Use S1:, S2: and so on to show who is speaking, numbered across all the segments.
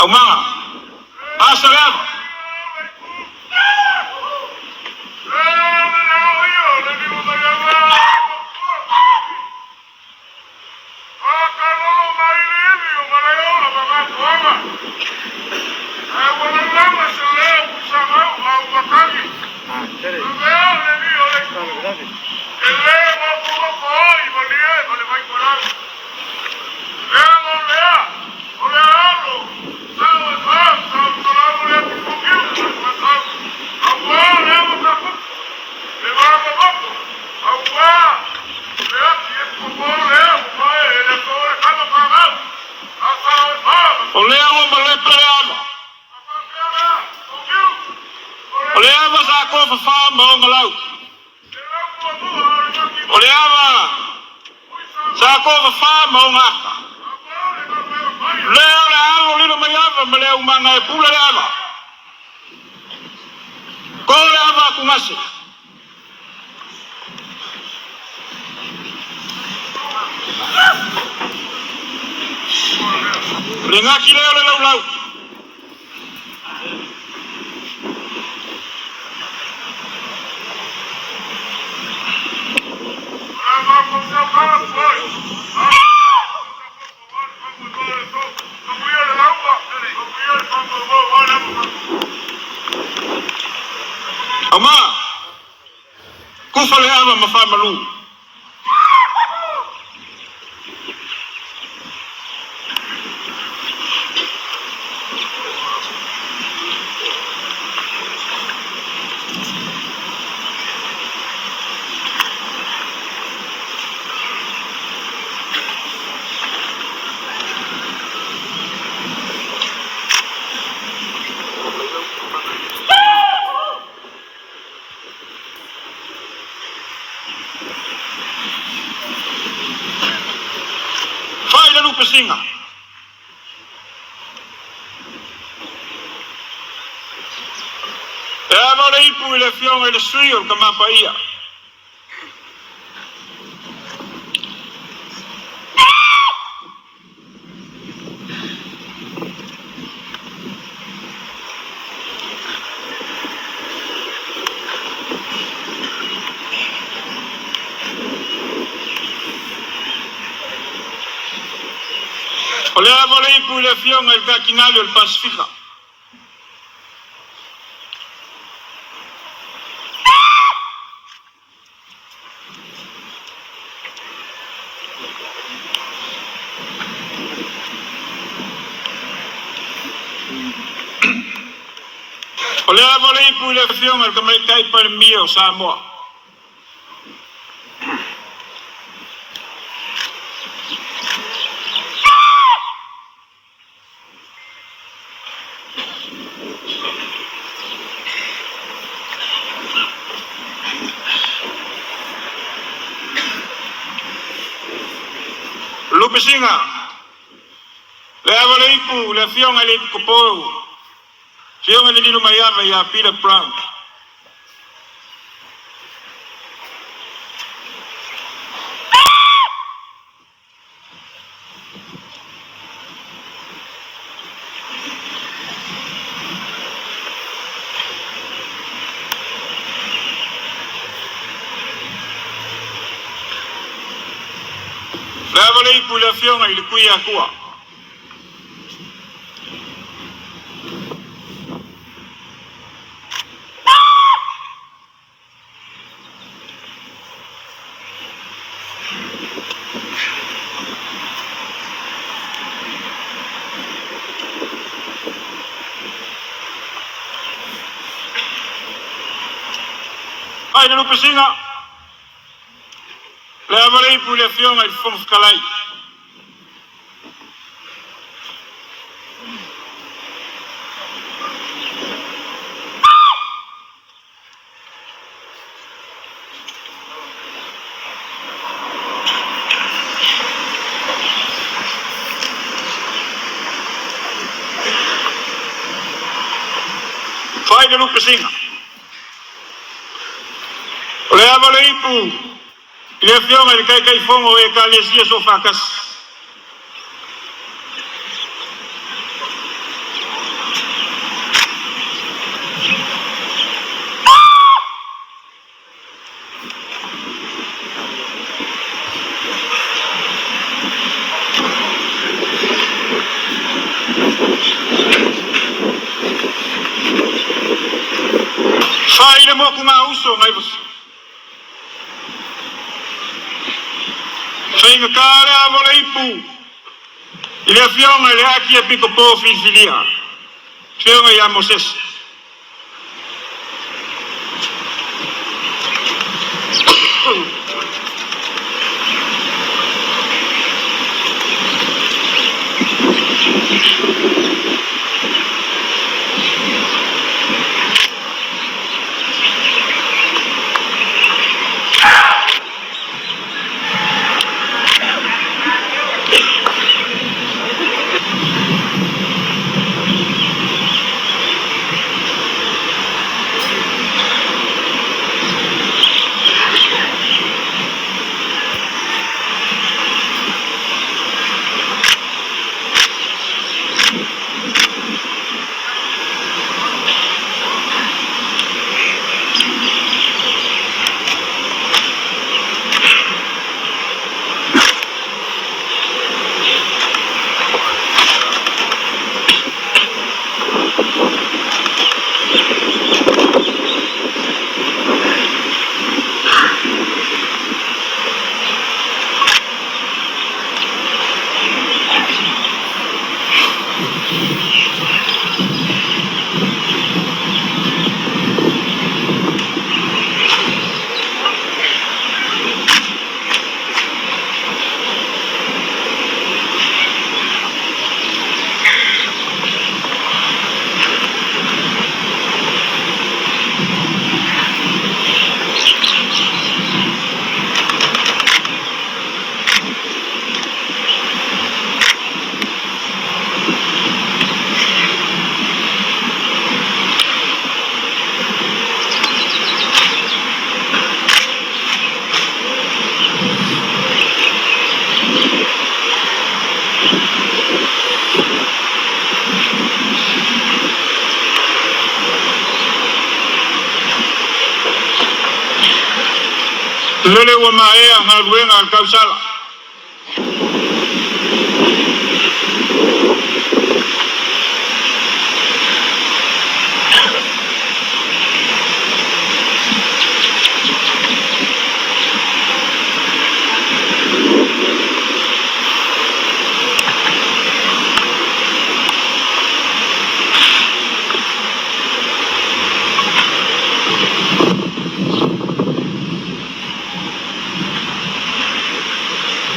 S1: Aumaga, asa le ava. O lea ua malepe le ava. O le ava sa tofafa ma ona lau. O le ava sa tofafa ma ona ata. Lea o le a alo lilo mai ava ma le aumaga e pule le ava. Ko le ava atugase. Le gati lea o le laulau. Auma, kufa le ava ma faamalu. Fai le lupesiga. E ava le ipu i le afioga i le sui o le Tama Paia. O le ava o le ipu i le Afioga i le Katinali o le Pasefika. O le ava o le ipu i le Afioga i le Tamaitai Palemia o Samoa. Lupesiga, Le ava o le ipu, le Afioga i le Ipukopou, Afioga i le Lilomaiava ia Peter Brown. Le ava le ipu i le afioga i le Tuiatua. Ai le Lupesina, le ava le ipu i le Afioga i le Fofoga Fetalai. Fai le lupesiga. O le ava o le ipu i le Afioga i le Taitaifono o Ekalesia Soofaatasi. faigata le ava o le ipu i le afioga i le Akiepikopo filifilia, afioga ia Mosese. Lele ua maea galuega a le tausala.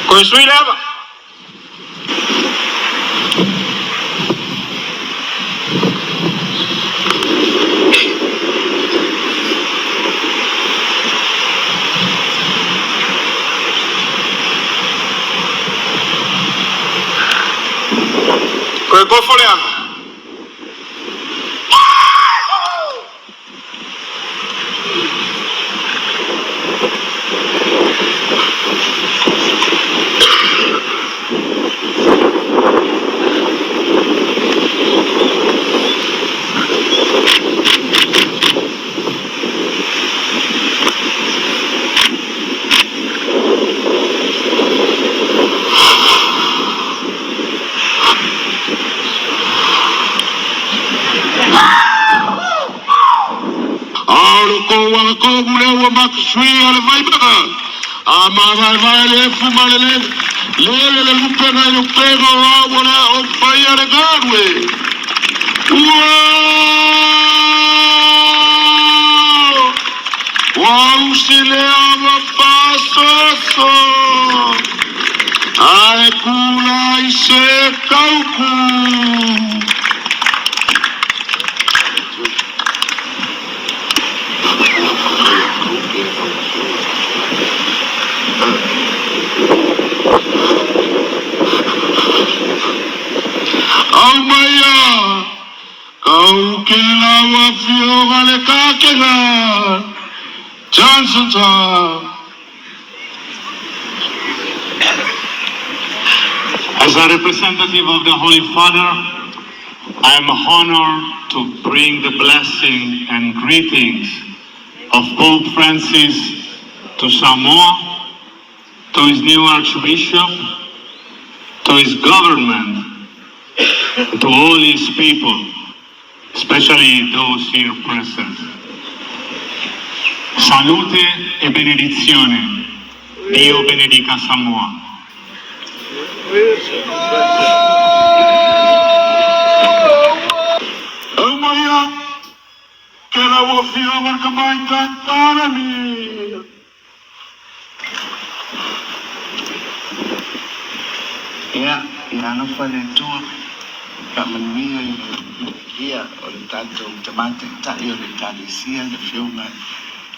S1: Toe sui le ava. Toe tofo le aga.
S2: A o le tou agatonu lea ua matusuia le vaimauga, a mavaevae le efu ma le lele le lupe nai le upega o au o le a ou faia le galue. Ua usi lea ma faasoso ae kula i se tauku. Aumaia kauke lau afioga le Kakena Johnson Tom.
S3: As a representative of the Holy Father, I am honored to bring the blessing and greetings of Pope Francis to Samoa, to his new Archbishop, to his government, and to all his people, especially those here present. Salute e benedizione. Dio benedica Samoa.
S2: Aumaia, ke lau afioga le Tamaitai Palemia.
S4: Ia, ia alofa le Atua, faamanuia i le paia o le tatou Tama Taitai o le Ekalesia, le Afioga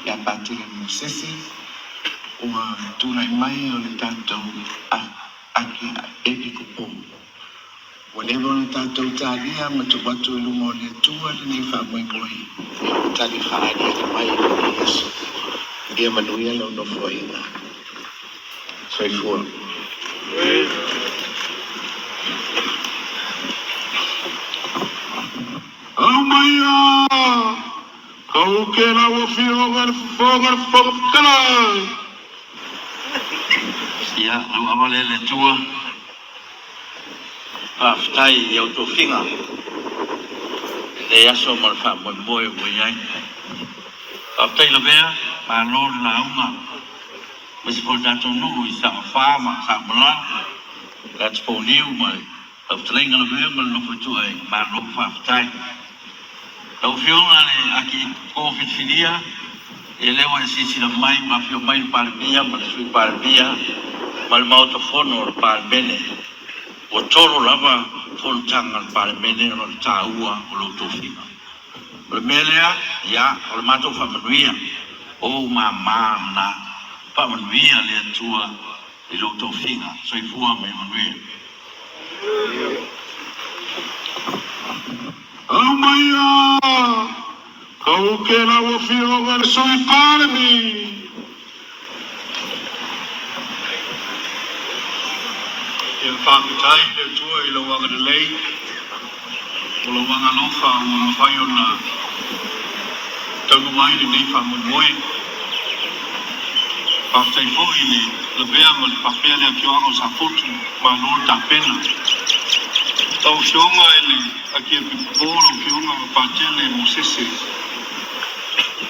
S4: ia Patele Mosese, ua tulai mai o le tatou Arkiepikopo. Ua leva ona tatou talia ma tuu atu i luma o le Atua lenei faamoemoe ia ua tali faaaliali mai i lenei aso. Ia manuia lau nofoaiga. Soifua.
S2: Aumaia, kau ke lau afioga le Fofoga le Fofoga Fetalai.
S5: Ia, lau ava lea i le Atua, faafetai i au tofiga i lenei aso ma le faamoemoe ua i ai. Faafetai Lavea, malo le lauga, aemaise foi le tatou nuu i Saofa ma Saomala, le Atipouniu ma le lau fetalaiga Lavea ma le nofo a ituaiga, malo faafetai. Lau Afioga le Akiepikopo filifilia, ia lea ua e silasila mai ua afio mai le Palemia ma le Sui Palemia ma le Maota Fono o le Palemene. Ua tolo lava fonotaga a le Palemene ona o le taua o lou tofiga. O le mea lea, ia, o le matou faamanuia, o ou mama na. Faamanuia le Atua i lou tofiga. Soifua ma ia manuia.
S2: Aumaia, kau ke lau afioga le Sui Palemia.
S6: Ia faafetai i le Atua i lau agalelei o lau agalofa ua mafai ona taunuu ai lenei faamoemoe. Faafetai foi i le lavea ma le faapea le afioaga o Safotu, malo le tapena. Lau Afioga i le Akiepikopo, lau Afioga Patele Mosese,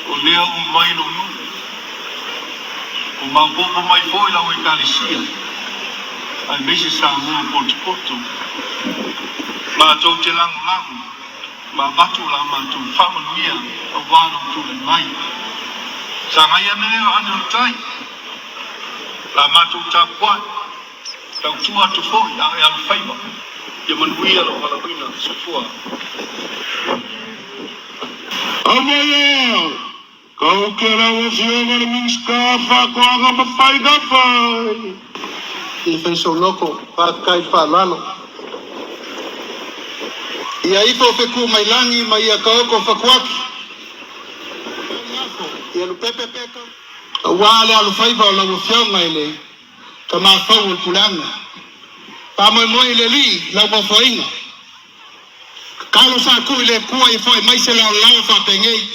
S6: o lea ua mai lou nuu, ua maopoopo mai foi lau Ekalesia, aemaise Samoa potopoto. Matou te lagolago ma avatu la matou faamanuia aua lou tulai mai. Sagai ane lea o aane o le tai, la matou tapuai, tautua atu foi a o e alofaiva, ia manuia lou valaauina. Soifua.
S2: Aumaia, kau ke lau afioga le Minisita o Faatoaga ma Faiga Faiva.
S7: I faisauloko faafetai le faaaloalo. Ia ifo feku mai lagi ma ia taoto fatuaki. Ia lupepe aua le alofaiva o lau Afioga i le Tamafau o le Puleaga. Faamoemoe i le Alii lau mofoaiga. Tatalo sa tuu i le Atua ia foai mai se laolao faapenei.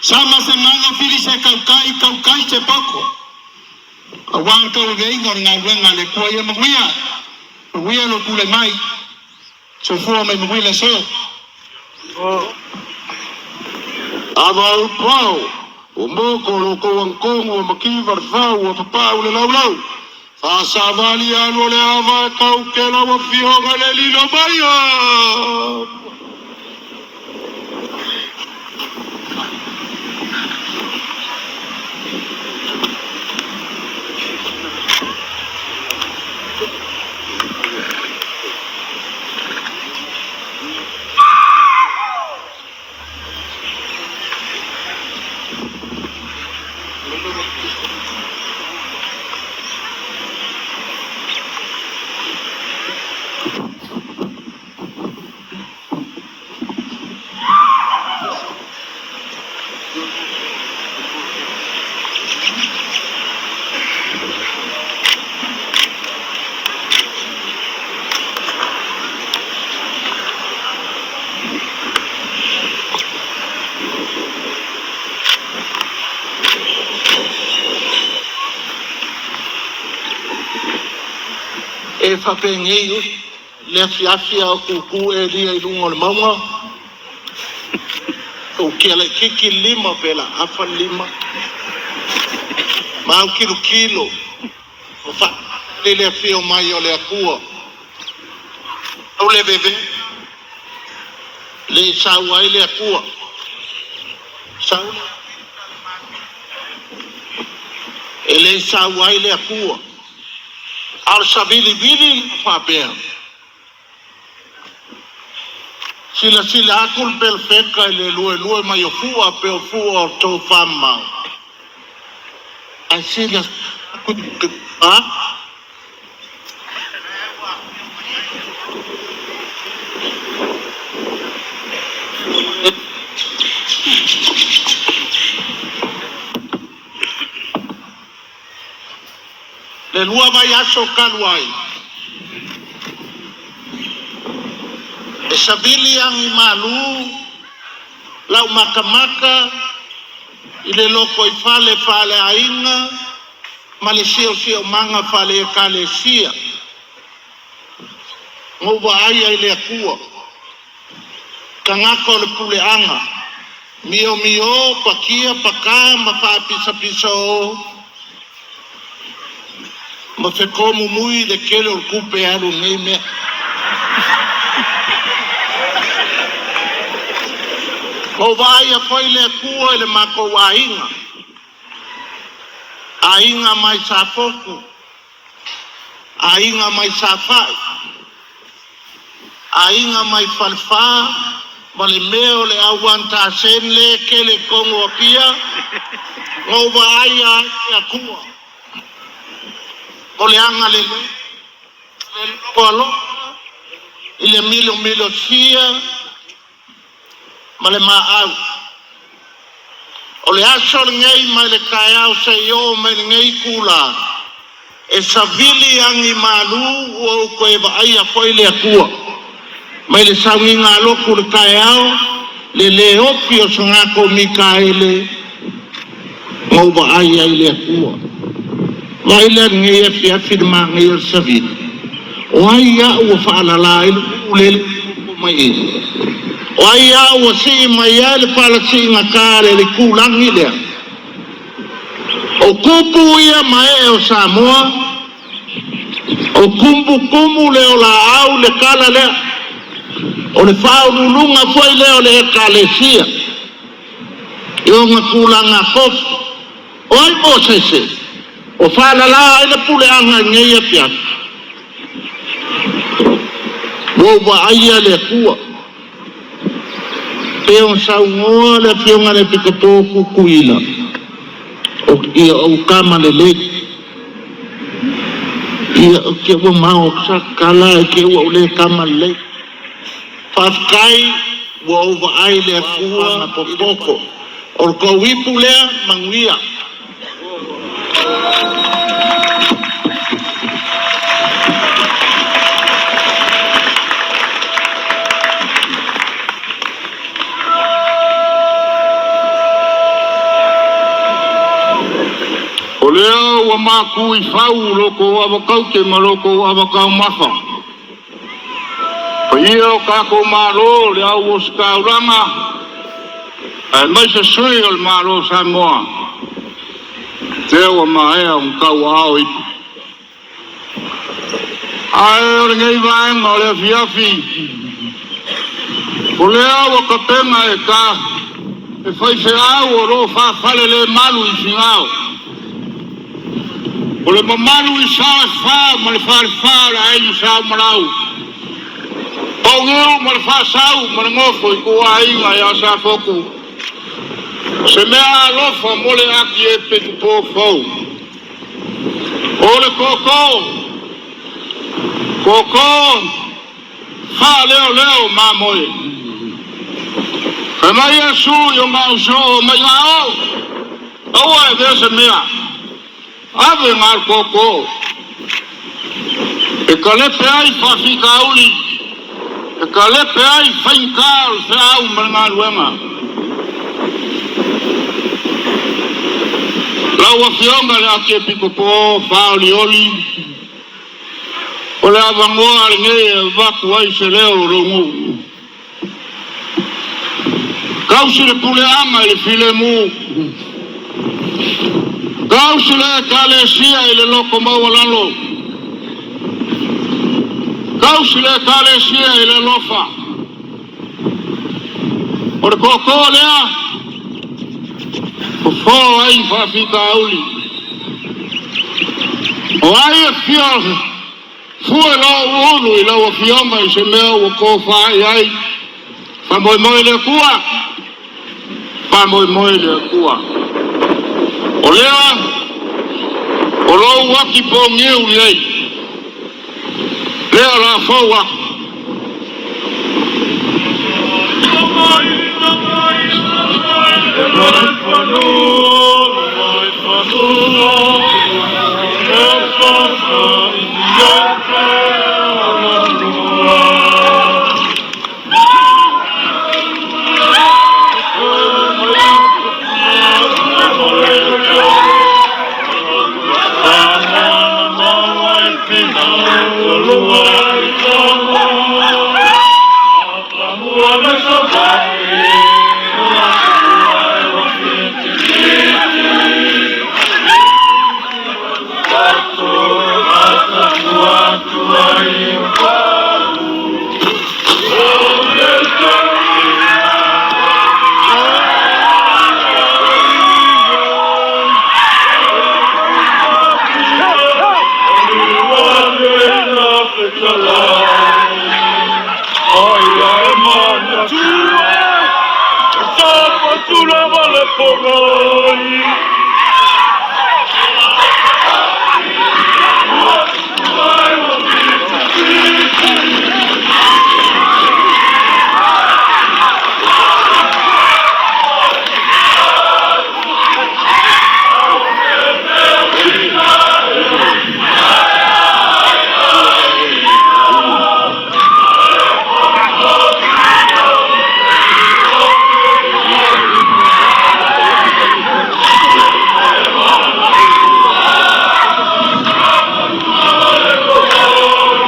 S7: Sama se maga fili se tautai, tautai se poto, aua le tauaveina o le galuega a le Atua. Ia manuia, manuia lou tulai mai. Soifua ma ia manuia le aso.
S2: Ava upau, o moko lo kou angkongu o makiva le fau o papau le laulau. Faasavali alu o le ava e kau ke lau afioga le lilo maia.
S7: E faapenei le afiafi a o tutu Elia i luga o le mauga, ou tia laitiiti le lima pe la afa le lima, ma au tilotilo ma
S4: I le afio mai o le Atua, o le veve le sau ai le Atua, sau e le sau ai le Atua, a o le savilivili faapea. Silasila atu le Perofeta i le luelue mai o fua pei o fua o tofamamao, ae silasila atu i le Le lua vaiaso talu ai, e savili agimalu lau matamata i le lotoifale faaleaiga ma le siosiomaga faale-Ekalesia, na ou vaaia i le Atua, tagata o le puleaga, miomio, patia, pata ma faapisapisao ma fetomumui le tele o le tupe e alu i nei mea. Na ou vaaia foi le Atua i le matou aiga, aiga mai Safotu, aiga mai Safai, aiga mai Falefa ma le mea o le au An-ta-sen lea e tele i totonu o Apia, na ou vaaia ai le Atua o le agalelei, le loto alofa i le milomilosia ma le maau. O le aso lenei mai le taeao seia oo mai lenei itula, e savili agimalu ua ou toe vaaia foi le Atua, mai le sauniga a lotu i le taeao, le le ofi o se gata o Mikaele, na ou vaai ai i le Atua. Vaai la i lenei afiafi i le manaia o le savili? O ai au ua faalala ai le nuu lele ua nonofo mai i i? O ai a ua sii mai ai le fala siigata i le itulagi lea? O tupu ia ma ee o Samoa, o tumutumu le olaau le tala lea, o le faauluuluga foi lea o le Ekalesia i ona tulaga tofi. O ai Mosese? Ua faalala ai le puleaga i lenei afiafi? Ua ou vaaia le Atua, pei ona saunoa le Afioga i le Epikopo o Tutuila, ia ou tama lelei, ia te i ua mago atu sau tala ae te i ua ou le tama lelei. Faafetai ua ou vaai i le Atua popoto. O le tou ipu lea, manuia.
S1: O lea ua mapu i fau lo outou avataute ma lo outou avataumafa. Paia o tatou malo, le au ositaulaga, aemaise sui o le Malo o Samoa, lea ua maea ona tauaao ipu. Ae o lenei vaega o le afiafi, o lea ua tapena e ta e faifeau o lo o faafalelemalu i Finao. O le mamalu i sa e fa ma le falefa o le Aiga Sa Umalau, Pauniu ma le Faasau ma le nofo a ituaiga ia Safotu, se mea alofa mo le Archiepiscopo fou. O le tootoo, tootoo faaleoleo mamoe. Fai mai Iesu i ona ausoo mai gao, aua e avea se mea, ave na le tootoo. E kalepe ai faafitauli, e kalepe ai faigata o le feau ma le galuega. Lau Afioga i le Arkiepikopo Faaolioli, o le avanoa lenei e avatu ai se leo o lou nuu. Tausi le puleaga i le filemu, tausi le Ekalesia i le loto maualalo. Tausi le Ekalesia i le alofa. O le toatoa lea, fofo ai faafitauli. O ai e fia fue lou ulu i lau Afioga i se mea ua tofa i ai. Faamoemoe i le Atua, faamoemoe i le Atua. O lea, o lou ati pogiu lenei, lea o le a fou aku.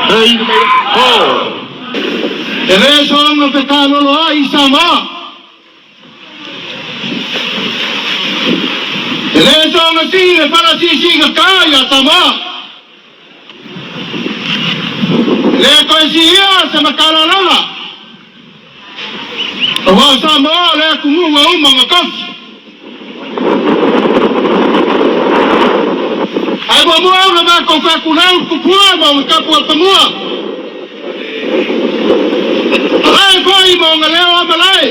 S1: Hei ho!
S7: E le soona te kalolo ai i Samoa. E le soona si le falasisi ka kai a Samoa. E le koe si ia se makalalala. Aua o Samoa le atunuu e uma ona tofi. Ae muamua ona matou faatunau le tupua ma ona tapuafanua. Malae foi ma ona leo a malae.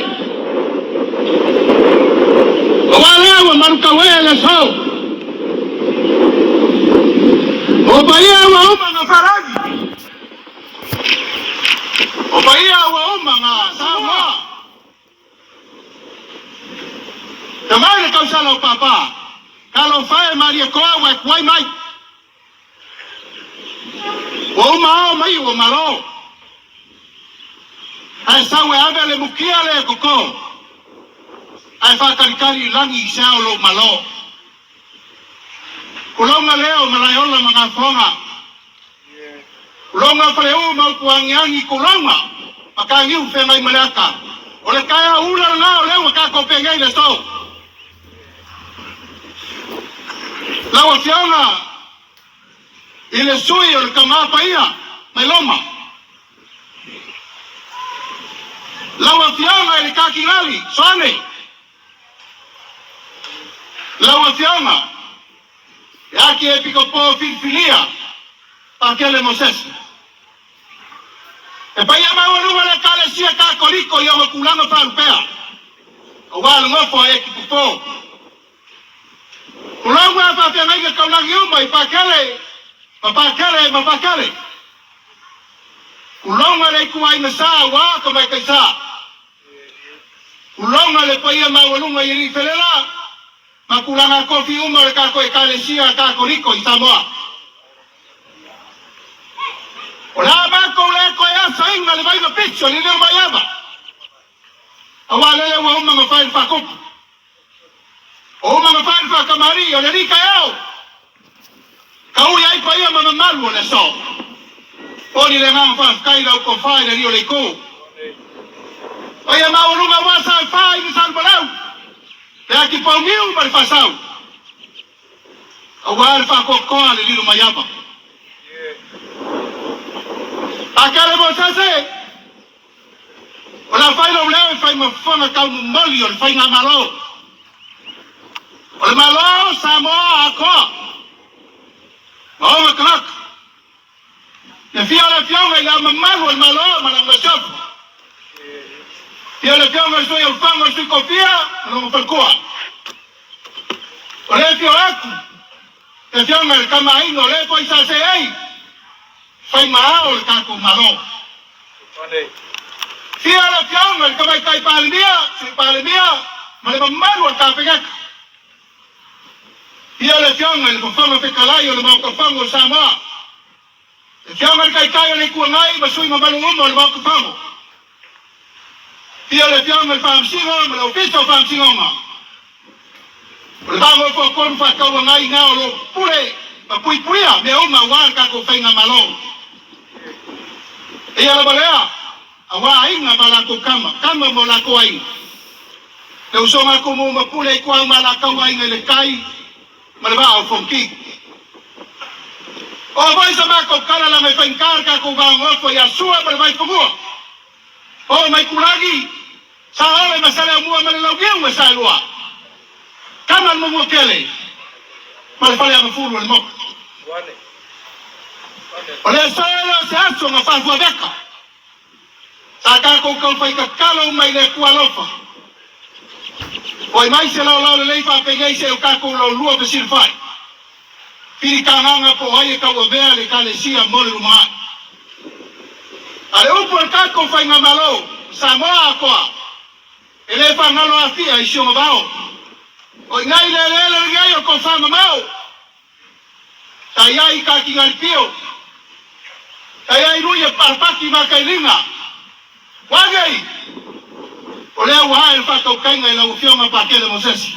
S7: Aua lea ua malutauē le aso. O paia ua uma na faragi. O paia ua uma na Samoa. Ka mai le tausala o Papa. Talofa e Malietoa ua e tuai mai. Ua uma ao ma iu o Malo. Ae sau e ave le mukia le e toto. Ae faatalitali i lagi i se ao lou Malo. Tulonga lea o Malaeola ma Gafoga. Tulonga Faleu ma Utuagiagi, tulonga Matagiu feagai ma le ata. O le taeao ula lena o lea ua tatou penei le aso. Lau Afioga i le sui o le Tama Paia mai Roma. Lau Afioga i le Kakinali Soane. Lau Afioga e Aki Epikopo Filifilia Pakele Mosese. E paia maualuga le Ekalesia Katoliko i ona tulaga faalupea, aua le nofo a Epikopo. Tulou a faafeagaiga taulagi uma i Pakele ma Pakele ma Pakele. Tulouna le ituaiga sa aua tamaitai sa. Tulouna le paia maualuga i alii felela ma tulaga tofi uma o le tatou Ekalesia Katoliko i Samoa. O le a matou le toe asaina le vaiga pisi o le leo mai ava, aua lele ua uma ona fai le faatupu. O uma ona fai le faakamalii o le alii taeao. Taui ai paia ma mamalu o le aso. Poli le agaga faafetai i la outou fa i le alii o le itu. Paia maualuga aua sa e fa i le Salumalau, le Atipauniu ma le Faasau, aua le faatoatoa le lilo mai ava. Pakele Mosese, o le a fai lou leo e fai ma fofoga taumomoli o le Faigamalo. O le Malo o Samoa atoa ma ona tagata. Le fia o le Afioga i Le Ao Mamalu o le Malo ma lana Masiofo. Fia o le Afioga i le Sui o le Fono a Sui Tofia ma lona faletua. O le afio atu le Afioga i le Tama a Aiga o le foi sa seei fai ma ao o le tatou Malo. Fia le Afioga i le Tamaitai Palemia, Sui Palemia ma le mamalu o le Kapeneta. Ia le Afioga i le Fofoga Fetalai o le Maota Fono o Samoa, le Afioga i le Taitai o le Itu Agai ma sui mamalu uma o le Maota Fono. Ia le Afioga i le Faamasino ma le Ofisa o Faamasinoga. O le Faamoefoatonu Faatauagai na o lo o pule ma puipuia mea uma aua le tatou Faigamalo. Eia lava lea, aua aiga ma latou tama, tama ma o latou aiga. Le usoga a Tumu ma Pule i Tuau ma Alataua aiga i le tai ma le vaa o Fonoti. O foi sa matou tala laga e faigata le tatou vaogofo ia Sua ma le Vaifanua, O mai Kulagi, Saole ma Saleaaumua ma le Launiu e Saelua, Tama le Manuatele ma le Faleagafulu o le Motu. O le aso lea o se aso na faafuaveka. Sa tatou tau fai tatalo uma i le Atua alofa. Oi mai se laolao lelei faapenei se o tatou laulua fesilafai. Pili tagaga po o ai e tauavea le Ekalesia mo le lumanai. A le upu a le tatou Faigamalo, Samoa atoa, e le faagalo afia i si ona vao. O i nai le eleele lenei o tofa mamao, sa i ai i Katingalipio, sa i ai lui e Palapati ma Kailiga. Ua nei! O lea ua ae le faatautaiga i lau Afioga Pakele Mosese.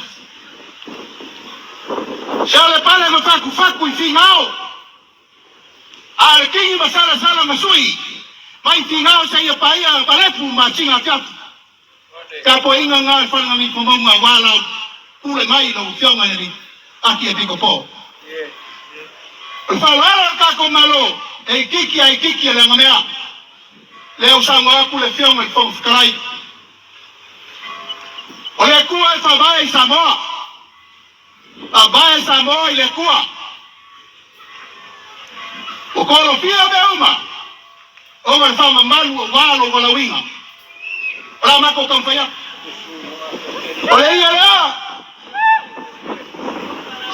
S7: Se o le pale ma fatufatu i Finao, a o le kini ma salasala ma sui mai Finao seia paia Palepu ma Sina Atiafu. Tapuaiga na le Falegamifomauga aua lau pule mai lau Afioga i le Akiepikopo. O le faaaloalo o le tatou Malo e itiiti a itiiti e le agamea. Lea ua saunoa atu le Afioga i le Fofoga Fetalai, o le Atua e faavae i Samoa, faavae Samoa i le Atua. Ua tolofia mea uma ona o le faamamalu aua lou valaauina. O le a matou taumafai atu. O le ia lea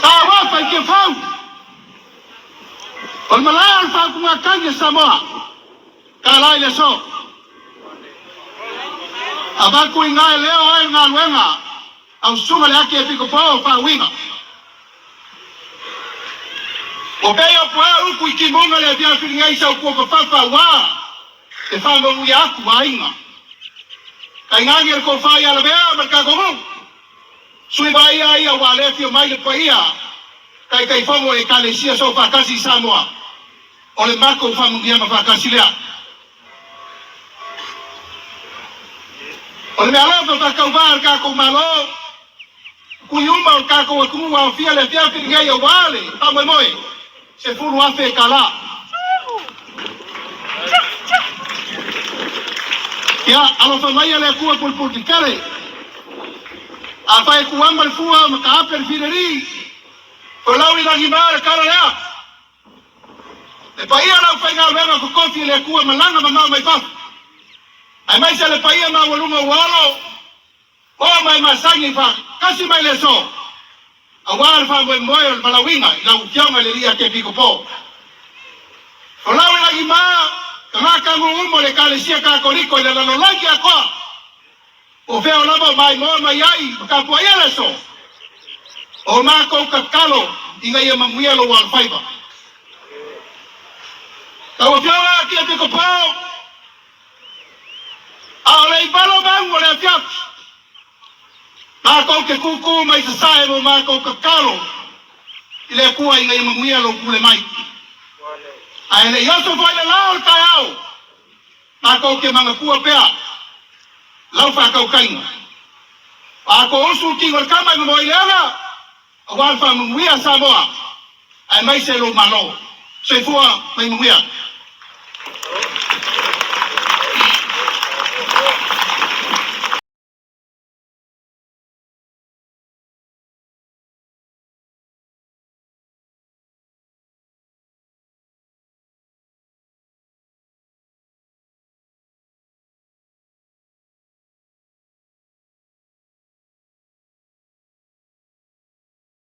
S7: sa alofa i Tiafau, o le malae o le faautugatagi a Samoa. Tala i le aso. Avatu i ina e leo ai le galuega a usuga le ake e pikopo o faauiga. Ua pei o puea upu i timuga le afiafi lenei sa upua fafafa aua te faamanuia atu aiga. Tainane le tofa ia Lavea ma le tatou nuu. Sui vaaia ia ua le afio mai le paia Taitaifono o Ekalesia Soofaatasi i Samoa. O le matou faamanuiaga faatasi lea. O le meaalofa faatauvaa a le tatou Malo, tui uma o le tatou atunuu aofia le afiafi lenei aua le faamoemoe 10,000 tala. Ia alofa maia le Atua pulepule tetele. Afai e tuama le fua ma taape le fileli, folau i lagi ma le tala lea. Le paia o le aufaigaluega totofi e le Atua malaga mamao mai fafo, aemaise le paia maualuga ua olo, oa mai masani faatasi mai le aso, aua le faamoemoe o le valaauina i lau Afioga i le Alii Akiepikopo. O lau i lagi ma tagata nuu uma o le Ekalesia Katoliko i le lalolagi atoa, po o fea o lava o maimoa mai ai ma tapuaia le aso, o matou tatalo ina ia manuia lou alofaiva. Lau Afioga Akiepikopo, a o le i valo mau o le afiafi, matou te kūkū mai sasae mo matou tatalo i le Atua ina ia manuia lou pule mai. Ae le i oso foi le lā o le taeao, matou te manatua pea lau faatautaiga. A tou usu i tino o le tama i Mamoileaga, aua le faamanuia a Samoa aemaise lou Malo. Soifua ma ia manuia.